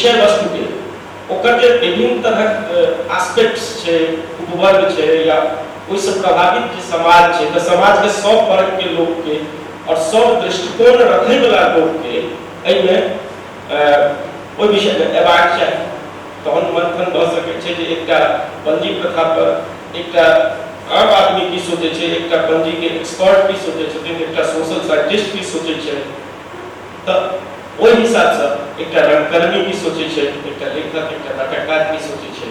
विषय वस्तुके ओकर जे विभिन्न तरहक आस्पेक्ट्स छै, उपवर्ग छै या ओहिसँ प्रभावित जे समाज छै, तऽ समाजके सब वर्गके लोकके आओर सब दृष्टिकोण रखैवला लोकके एहिमे ओहि विषयमे अयबाक चाही। तहन मंथन भऽ सकै छै जे एकटा पंजी प्रथा पर एकटा आम आदमी की सोचै छै, एकटा पंजीके एक्सपर्ट की सोचै छथिन, एकटा सोशल साइंटिस्ट की सोचै छै, तऽ ओहि हिसाबसँ एकटा रंगकर्मी की सोचै छै, एकटा लेखक, एकटा नाटककार की सोचै छै।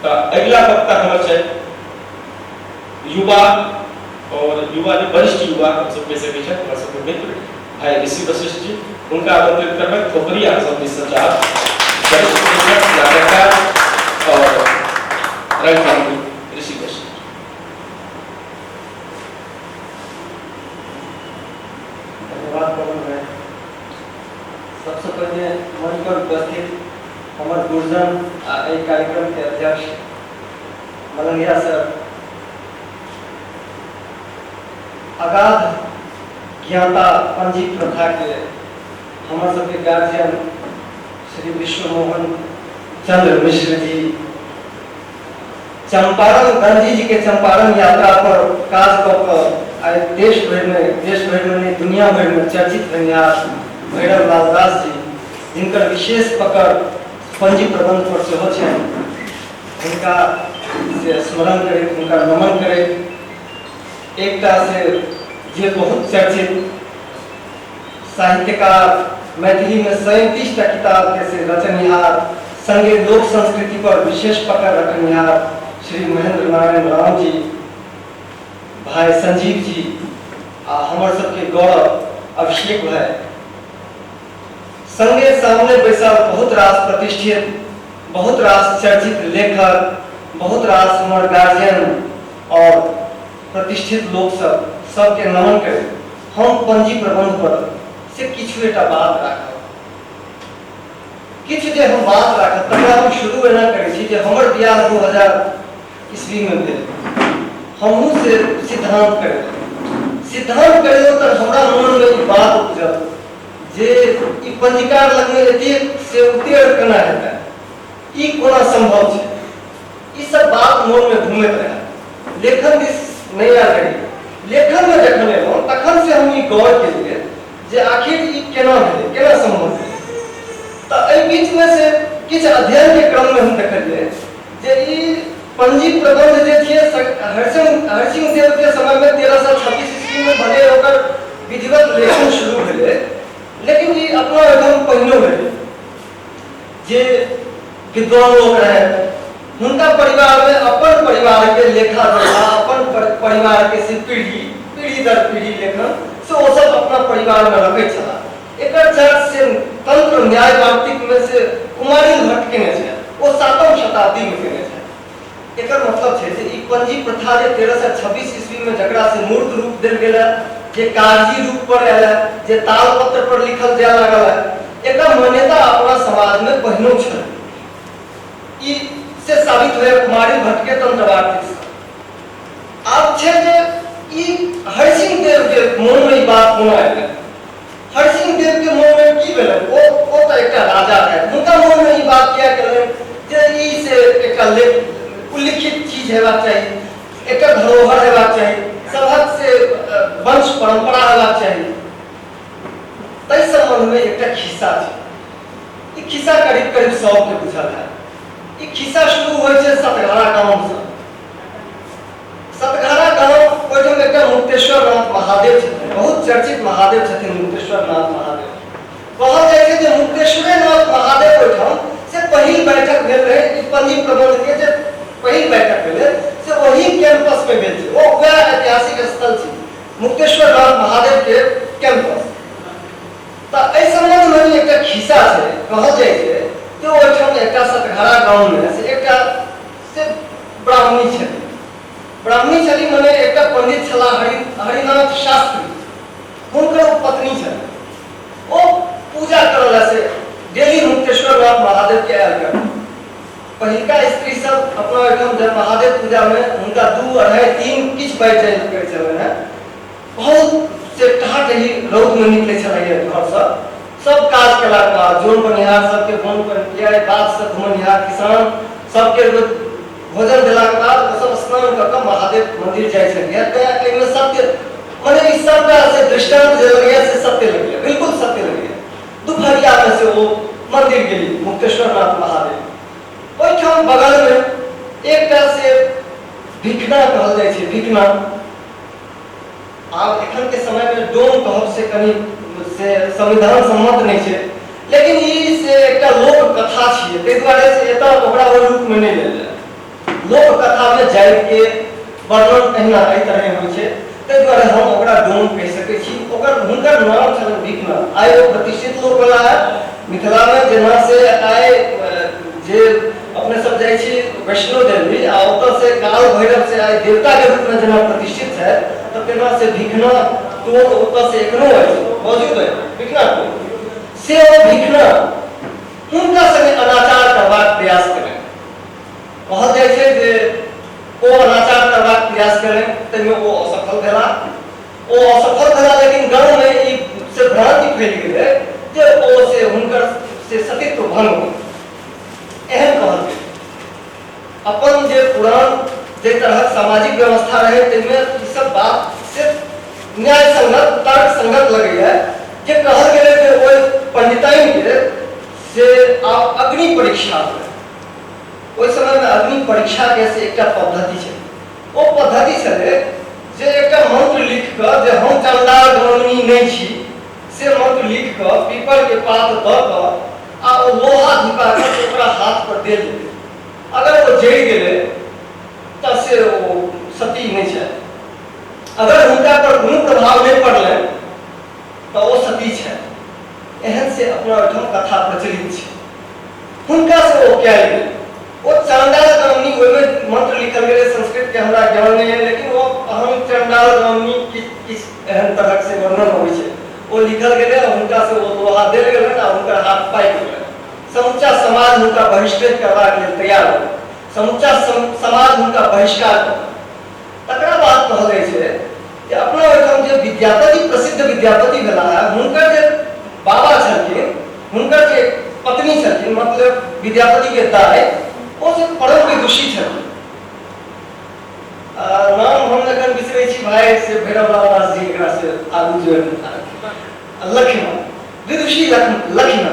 तऽ अगिला वक्ता हमर छै युवा, और युवा नहि, वरिष्ठ युवा हमसब कहि सकै छथि, हमर सबके मित्र भाई ऋषि वशिष्ठ जी, हुनका आमंत्रित करबनि। थोपड़ी अहाँ सब दिससँ चाहब। वरिष्ठ लेखक, नाटककार और रंगकर्मी ऋषि वशिष्ठ। धन्यवाद पवन भाई। सबसे पहिने मंच पर उपस्थित हमर गुरुजन आ एहि कार्यक्रम के अध्यक्ष मलंगिया सर, अगाध ज्ञाता पंजी प्रथा के हमर सबके गार्जियन श्री विश्वमोहन चंद्र मिश्र जी, चंपारण गांधी जी के चंपारण यात्रा पर काज कऽ कऽ आइ देश भरिमे, देश भरिमे नहि, दुनिया भरिमे चर्चित भेनिहार भैरव लाल दास जी, जिनकर विशेष पकड़ पंजी प्रबंध पर सेहो छनि, हुनका से स्मरण करैत, हुनका नमन करैत, एकटा से जे बहुत चर्चित साहित्यकार, मैथिलीमे 37टा किताबके से रचनिहार, संगे लोक संस्कृति पर विशेष पकड़ रखनिहार श्री महेंद्र नारायण राम जी, भाई संजीव जी आ हमर सबके गौरव अभिषेक भाई, संगे सामने बैसल बहुत रास प्रतिष्ठित, बहुत रास चर्चित लेखक, बहुत रास हमर गार्जियन और प्रतिष्ठित लोक सब, सबके नमन करैत हम पंजी प्रबंध पर से किछु एकटा बात राखब। किछु जे हम बात राखब तकरा हम शुरू एना करै छी जे हमर बियाह 2000 ईस्वी में भेल। हमहूँ से सिद्धांत करेलहुँ। सिद्धांत करेलहुँ तऽ हमरा मनमे ई बात उपजल जे ई पंजीकार लगमे एतेक से उतेढ़ केना हेतै, ई कोना संभव छै। ई सब बात मोनमे घूमैत रहए। लेखन दिस नहि आयल रही। लेखनमे जखन एलहुँ तखन से हम ई गौर केलियै जे आखिर ई केना भेलै, केना संभव भेलै। तऽ एहि बीचमे से किछु अध्ययनके क्रममे हम देखलियै जे ई पंजी प्रबंध जे छियै, हरसिंह हरसिंह देव के समय में 1326 ईस्वी में भले ओकर विधिवत लेखन शुरू भेलै, लेकिन ई अपना ओहिठाम पहिनो भेलै। जे विद्वान लोक रहे, हुनका परिवार में अपन परिवार के लेखा जोखा, अपन परिवार के से पीढ़ी पीढ़ी दर पीढ़ी लेखन से ओ सब अपना परिवार में रखै छलाह। एकर चर्च से तंत्र न्याय वार्तिक में से कुमारिल भट्ट केने छै, ओ 7म शताब्दी में केने छै। एकर मतलब छै जे ई पंजी प्रथा जे 1326 ईस्वी में जकरा से मूर्त रूप देल गेल है, जे कागजी रूप पर आयल है, जे तालपत्र पर लिखल जाय लागल है, एकर मान्यता अपना समाज में पहिनो छल। ई से साबित होय कुमारिल भट्ट के तंत्रवार्तिक से। आब छै जे ई हरिसिंह देव के मोन में ई बात कोना एलै, हरिसिंह देव के मोन में की भेलै, ओ तऽ एकटा राजा रहै, हुनका मोन में ई बात किया केलनि जे ई से एकटा लेख उल्लिखित चीज हेबाक चाही, एकटा धरोहर हेबाक चाही, सभक से वंश परंपरा हेबाक चाही। ताहि संबंध में एकटा खिस्सा छै। ई खिस्सा करीब करीब सबके बुझल है। ई खिस्सा शुरू होइ छै सतघारा गाँव से। सतघारा गाँव ओहिठाम एकटा मुक्तेश्वर नाथ महादेव छथिन, बहुत चर्चित महादेव छथिन मुक्तेश्वर नाथ महादेव। कहल जाइ छै जे मुक्तेश्वरे नाथ महादेव ओहिठाम से पहिल बैठक भेल रहै। ई पंजी प्रबंध के जे पहिल बैठक भेलै से ओही कैंपस में भेल छै। ओ वएह ऐतिहासिक स्थल छै मुक्तेश्वर नाथ महादेव के कैंपस। तऽ एहि सम्बन्धमे एकटा खिस्सा छै। कहल जाइ छै जे ओहिठाम एकटा सतघारा गाँवमे से एकटा से ब्राह्मणी छली, ब्राह्मणी छली मने एकटा पंडित छलाह हरिनाथ शास्त्री, हुनकर ओ पत्नी छली। ओ पूजा करऽ लए से डेली मुक्तेश्वर नाथ महादेव के आयल कर। पहिलका स्त्री सब अपना ओहिठाम जब महादेव पूजामे हुनका 2, 2.5, 3 किछु बाजि जाइ करै छलनि हेँ, बहुत से टहाटही रौदमे निकलै छलैए घरसँ, सब काज केलाके बाद जोन बनिहार सबके बोन पर बात से घुमनिहार किसान सबके भोजन देलाके बाद ओ सब स्नान कऽ कऽ महादेव मंदिर जाइ छलियै। तेँ एहिमे सत्य मने ई सबटा से दृष्टांत जे लगैया से सत्य लगैया, बिल्कुल सत्य लगैया। दुपहरियामे से ओ मंदिर गेली मुक्तेश्वरनाथ महादेव, ओहिठाम बगलमे एकटा से भिखना कहल जाइ छै, भिखना। आब एखन के समय में डोम कहब से कनि से संविधान सम्मत नहीं छै, लेकिन ई से एकटा लोक कथा छियै, ताहि दुआरे से एतऽ ओकरा ओहि रूप में नहीं लेल जाय। लोक कथा में जाति के वर्णन एहिना एहि तरहे होइ छै, ताहि दुआरे हम ओकरा डोम कहि सकै छी। ओकर हुनकर नाम छलनि भिखना। आइ ओ प्रतिष्ठित लोक भेला है मिथिला में। जेना से आइ जे अपने सब जाइ छी वैष्णो देवी आ ओतऽ से काल भैरव से आइ देवता के रूप में जेना प्रतिष्ठित छै, तऽ तेना से भिखना टोल ओतऽ से एखनो अछि, मौजूद अछि भिखना टोल। से ओ भिखना हुनका संगे अनाचार करबाक प्रयास केलनि। कहल जाइ छै जे ओ अनाचार करबाक प्रयास केलनि, ताहिमे ओ असफल भेला। ओ असफल भेला, लेकिन गाँवमे ई से भ्रांति फैल गेलै जे ओ से हुनकर से सतीत्व भंग हो, एहन कहल गेल। अपन जे पुरान जे तरहक सामाजिक व्यवस्था रहै ताहिमे ई सब बात से न्याय संगत तर्क संगत लगैया जे कहल गेलै जे ओहि पंडिताइन के से आब अग्नि परीक्षा भेलै। ओहि समयमे अग्नि परीक्षा के से एकटा पद्धति छलै। ओ पद्धति छलै जे एकटा मंत्र लिख कऽ जे हम चंडाल गामिनी नहि छी, से मंत्र लिख कऽ पीपर के पात दऽ कऽ आ ओ लोहा धिपा कऽ से ओकरा हाथ पर देल जेतै। अगर ओ जरि गेलै तऽ से ओ सती नहि छथि, अगर हुनका पर कोनो प्रभाव नहि पड़लनि तऽ ओ सती छथि। एहन से अपना ओहिठाम कथा प्रचलित छै। हुनका से ओ कयल गेल। ओ चांडाल गामिनी, ओहिमे मंत्र लिखल गेलै, संस्कृत के हमरा ज्ञान नहि है, लेकिन ओ अहम चंडाल गामिनी किछु एहन तरहक से वर्णन होइ छै, ओ लिखल गेलै। हुनका से ओ लोहा देल गेलनि आ हुनकर हाथ पाकि गेलनि। समूचा समाज हुनका बहिष्कृत करबाक लेल तैयार हो, समूचा समाज हुनका बहिष्कार कर। तकरा बाद कहल जाइ छै जे अपना ओहिठाम जे विद्यापति, प्रसिद्ध विद्यापति भेला है, हुनकर जे बाबा छलखिन, हुनकर जे पत्नी छलखिन, मतलब विद्यापति के दाय, ओ से परम विदुषी छलखिन। नाम हम जखन बिसरै छी भाई से भैरव लाल दास जी एकरा से आगू जोड़ि लखिमा, विदुषी लखिमा।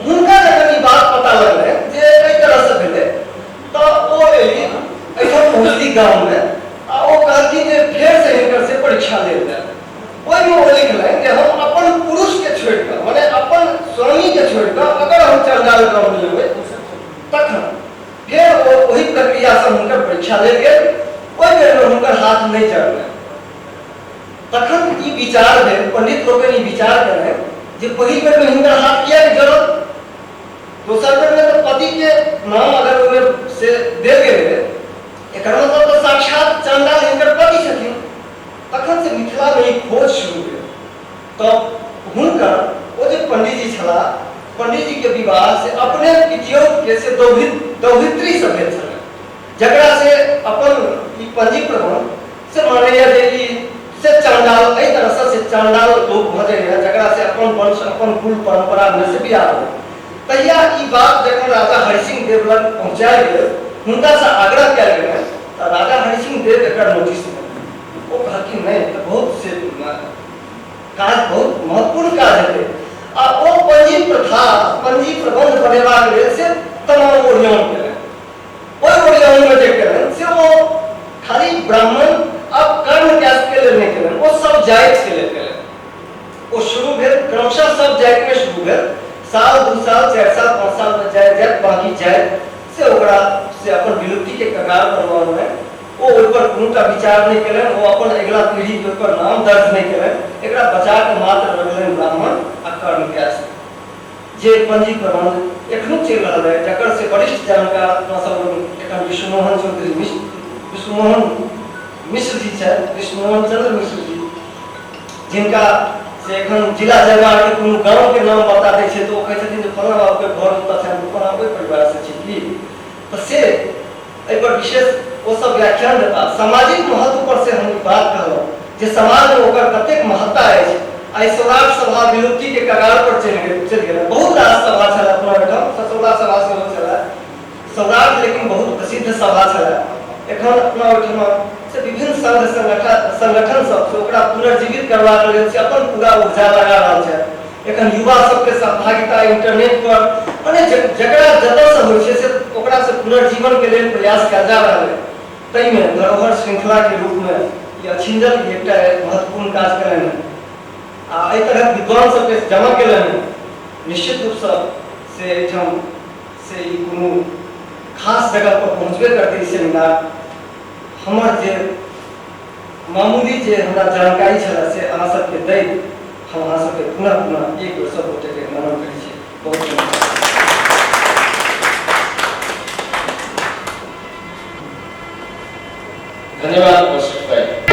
हुनका जखन ई बात पता लगलै जे एहि तरहसँ भेलै, तऽ ओ एली एहिठाम पहुँचली गाममे आ ओ कहलखिन जे फेरसँ हिनकर से परीक्षा लेल जाय। ओहिमे ओ लिखलनि जे हम अपन पुरुषके छोड़ि कऽ, मने अपन स्वामीके छोड़ि कऽ अगर हम चंडाल गाम लेबै, तखन फेर ओ ओहि प्रक्रियासँ हुनकर परीक्षा लेल गेल। ओहि बेरमे हुनकर हाथ नहि चढ़लनि। तखन ई विचार भेल, पंडित लोकनि ई विचार केलनि जे पहिल बेरमे हिनकर हाथ किएक जरल, दोसर बेरमे तऽ पतिके नाम अगर ओहिमे से देल गेलै, एकर मतलब तऽ साक्षात चंडाल हिनकर पति छथिन। तखन से मिथिलामे ई खोज शुरू भेल। तऽ हुनकर ओ जे पंडीजी छलाह, पंडीजीके विवाह से अपने पितियौतके से दौहित्रीसँ भेल छलनि, जकरा से अपन ई पंजी प्रबंध से मानैया जे ई से चांडाल, एहि तरहसँ से चांडाल लोक भऽ जाइए जकरा से अपन वंश अपन कुल परंपरामे से बियाह भेल। तहिया ई बात जखन राजा हरिसिंह देव लग पहुँचायल गेल, हुनकासँ आग्रह कयल गेलनि, तऽ राजा हरिसिंह देव एकर नोटिस लेलनि। ओ कहलखिन नहि, तऽ बहुत से काज, बहुत महत्वपूर्ण काज हेतै। आ ओ पंजी प्रथा, पंजी प्रबंध बनेबाक लेल से तमाम ओरियान केलनि। ओहि ओरियानमे जे केलनि से ओ खाली ब्राह्मण आ कर्ण कैस्ट के लेल नहि केलनि, ओ सब जातिके लेल केलनि। ओ शुरू भेल क्रमशः सब जातिमे शुरू भेल, साल 2 साल 4 साल 5 सालमे जाइत जाइत बाँकी जाति से ओकरा से अपन विलुप्तिके कगार पर लऽ अनलनि। ओ ओहिपर कोनोटा विचार नहि केलनि, ओ अपन अगिला पीढ़ीके ओहिपर नाम दर्ज नहि केलनि, एकरा बचा कऽ मात्र रखलनि ब्राह्मण आ कर्ण कैस्ट, जे पंजी प्रबंध एखनो चलि रहल है, जकर से वरिष्ठ जानकार अपना सब लोग एखन विश्वमोहन चौधरी मिश्र, विश्वमोहन मिश्र जी छथि, विश्वमोहन चंद्र मिश्र जी, जिनका से एखन जिला जयमार के कोनो गाँव के नाम बता दै छै तऽ ओ कहै छथिन जे फलाँ बाबूके घर ओतऽ छनि, फलाँ ओहि परिवारसँ छी की, तऽ से एहिपर विशेष ओ सब व्याख्यान देता। सामाजिक महत्व पर से हम ई बात कहलहुँ जे समाजमे ओकर कतेक महत्ता अछि। आइ सौराठ सभा विलुप्ति के कगार पर चलि गेल, चलि गेल। बहुत रास सभा छल अपना ओहिठाम, ससौला सभा सेहो छलै सौराठ, लेकिन बहुत प्रसिद्ध सभा छलै। एखन अपना ओहिठाम से विभिन्न संघ संगठन सब से ओकरा पुनर्जीवित करबाक लेल से अपन पूरा ऊर्जा लगा रहल छथि। एखन युवा सबके सहभागिता इंटरनेट पर मने जकरा जतऽसँ होइ छै से ओकरा से पुनर्जीवन के लेल प्रयास कयल जा रहल है। ताहिमे धरोहर श्रृंखला के रूप में ई अछिंजल एकटा महत्वपूर्ण काज केलनि हेँ आ एहि तरहक विद्वान सबके जमा केलनि हेँ। निश्चित रूपसँ से एहिठाम से ई कोनो खास जगह पर पहुँचबे करतै ई सेमिनार। हमर जे मामूली जे हमरा जानकारी छलै से अहाँ सबके दैत हम अहाँ सबके पुनः पुनः एक बेर सब गोटेके नमन करै छी। बहुत धन्यवाद। धन्यवाद कौशिक भाई।